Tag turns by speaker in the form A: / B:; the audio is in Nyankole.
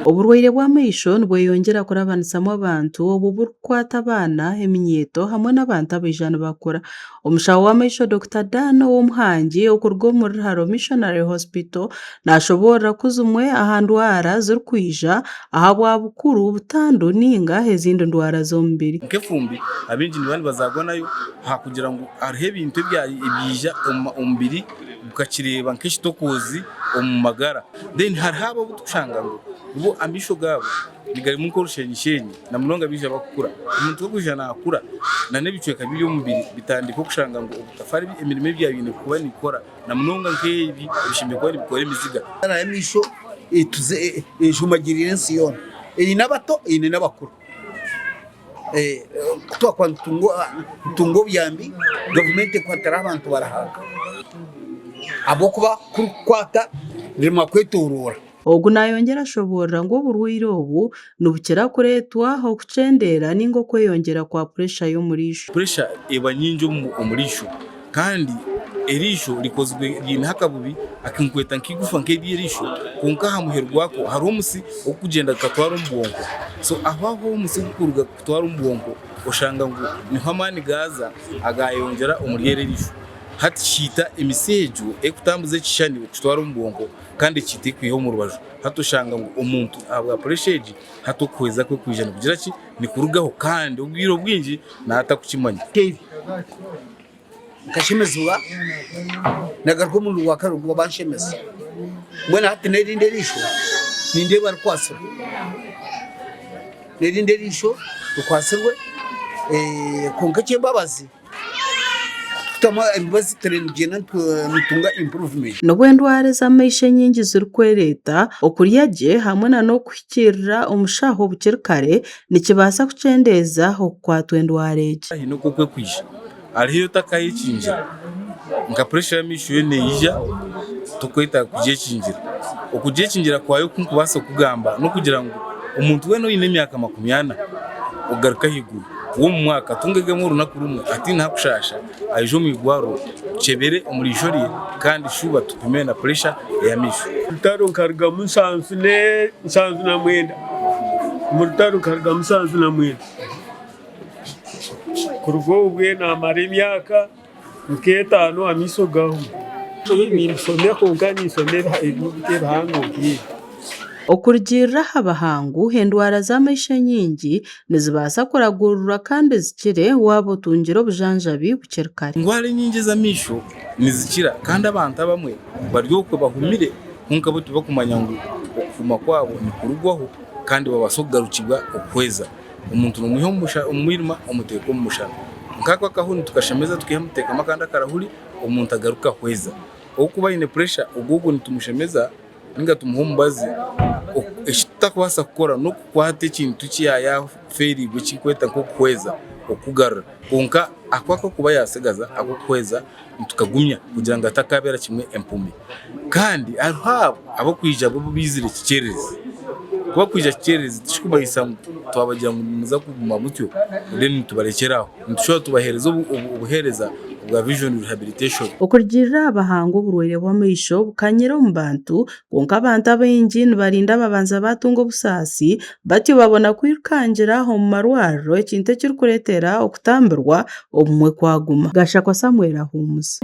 A: Oburwaire bw'amaisho nibweyongyera kurabanisamu abantu obwo burikukwata abaana, eminyeeto hamwe n'abantu abaija nibakura. Omushaho w'amaisho Dokita Dan Owomuhangi okuruga omuri Ruharo Missionary Hospital nashoboorora ku zimwe aha ndwara zirikwija ahabwa bukuru, butandu ninga ezindi ndwara z'omubiri.
B: Nk'efumbi abaingi niba nibazaarwa nayo ahakugira ngu hariho ebintu ebiija omu mubiri gukakireeba nk'ekitokoozi omu magara. Then hariho abo abu turikushanga ngu bo amaisho gaabo nigarimu nk'orushenyishenyi na munonga baija bakukura. Omuntu ku arikwija naakura n'ebicweka bye by'omubiri bitandika okushanga ngu obutafaari emirimo ebi byabaire kuba nibikora na munonga nk'ebi ebishemereire kuba nibikora emiziga.
C: Amaisho ejumagirire ensi yoona, eine abato eine n'abakuru. Ku twakuba nitutunga obuyambi, gavumenti ekwatira abantu barahaga ahabw'okuba ku rikukwata rirema kwetoroora.
A: Ogu nayongyera ashoboorora ngu oburwaire obu nibukira kureetwa okukyendeera ninga okweyongyera kwa puresha y'omuriisho.
B: Puresha eba nyingi omu riisho Kandi eriisho rikozirwe riineho akabubi akinkweta nk'eigufa nk'ery'eriisho, kwonka aha muheru gwako hariho omusi ogurikugyenda gukatwara omu bwonko. So aho ahu omusi gurikuruga kutwara omu bwonko oshanga ngu niho amaani gaaza agayongyera omuri eri eriisho. Hati kiita emisi egyo erikutambuza ekishushani okukitwara omu bwonko kandi ekiita ekwiha omu rubaju. Hati oshanga ngu omuntu ahabwa puresha egi hati okuhweza kwe kwija nikugira ki? Nikurugaho kandi obwire obwingi naatakukimanya.
C: Nkashemezibwa nagaruka omurundi gwa kabiri ngu banshemeze. Mbwenu hati n'erindi eriisho nindeeba rikwatsirwe. N'erindi eriisho rikwatsirwe kwonka eky'embabazi kutamu emibazi turiyo nitugyenda nitutunga improvement.
A: N'obu endwara ez'amaisho enyingi zirikwereeta, okurya gye hamwe n'okuhikiirira omushaho bukiri kare nikibaasa kukyendeeza okukwatwa endwara egi.
B: Haine oku okwekwija hariho ei otakayekingira nka puresha y'amaisho yo neija tokwetaaga kugyekingira. Okugyekingira kwayo oku ndikubaasa kugamba n'okugira ngu omuntu weena oine emyaka 40 okugaruka ahaiguru w'omu mwaka atungemu orunaku rumwe ataine ahakushaasha aije omu irwariro tukyebere omu riisho rye kandi shuba tupime na puresha ey'amaisho.
D: Rutaro nkarugamu 79 omu rutaro nkarugamu 79. Kuruga obwe naamara emyaka nk'etaano amaisho gahuma. Nimbishoma kwonka ninshoma ebihango nk'ebi.
A: Okurugiirira aha bahangu, endwara z'amaisho enyingi nizibaasa kuragurirwa kandi zikire waaba otungire obujanjabi bukiri kare.
B: Endwara enyingi ez'amaisho nizikira kandi abantu abamwe bari okwe bahumire kwonka bo tibakumanya ngu okuhuma kwabo nikurugwaho kandi babaasa okugarukibwa okuhweza. Omuntu nomwiha omu mwirima omuteeka omu mushana. Nk'ako akahuni tukashemeza tukaihamu tuteekamu akandi akarahuri omuntu agaruka ahweza. Orikuba aine puresha ogwo ogwo nitumushemeza ninga tumuha omubazi. Eki tutakubaasa kukora n'okukwata ekintu eki yaayafeereirwe eki barikweta nk'okuhweza okukugarura. Kwonka ako aku arikuba yaatsigaza ak'okuhweza nitukagumya kugira ngu atakabeera kimwe empumi. Kandi hariho abo abarikwija bo baizire kikyererezi. Ku barikwija kikyererezi tikirikumanyisa ngu twabagira ngu nimuza kuguma mutyo then nitubarekyera aho. Nitushuba tubaheereza obuheereza obwa vision rehabilitation.
A: Okurugiirira aha bahangu oburwaire bw'amaisho bukanyire omu bantu, kwonka abantu abaingi nibarinda babanza baatunga obusaasi batyo babona kwirukangira omu marwariro ekintu ekirikureetera okutambirwa obumwe kwaguma. Gashakwa Samuel ahuumuza.